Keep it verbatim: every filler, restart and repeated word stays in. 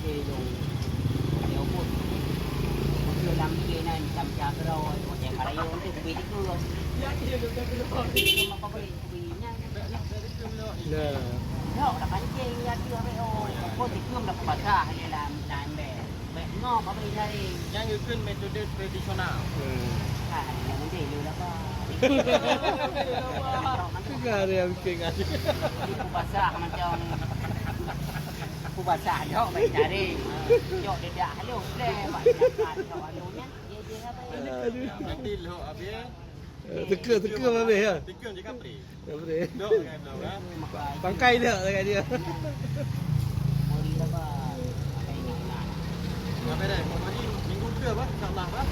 Lôn, lôn pun. Masa lam bikin nan, lam cageuro, watèe karayo, nanti kubi tiga. Cuma apa boleh, kubi nyan. Nah. Yok, dah pancing, ya, tu, apa, oh, kau tikam dah basah, dia lam, lam bel. Bek ngop, apa, jari. Nyang geukheun metode tradisional. Hmm. Ah, yang nanti, lu lah, apa. Tengah ada yang bikin kan. Aku basah macam Aku basah jok baik cari. Jok dedak halus leh, bak dedak jok halus nya. Ye, ye, apa ye? Aduh. Nanti lhok habis. Eh, teka, teka habis ya. Teka je kapri. Kapri. Dok kan dok kan. Pangkai dia dekat dia. Mori apa? Apa ingat-ingat. Apa dah? Pokok ni minggu ke apa? InsyaAllah apa?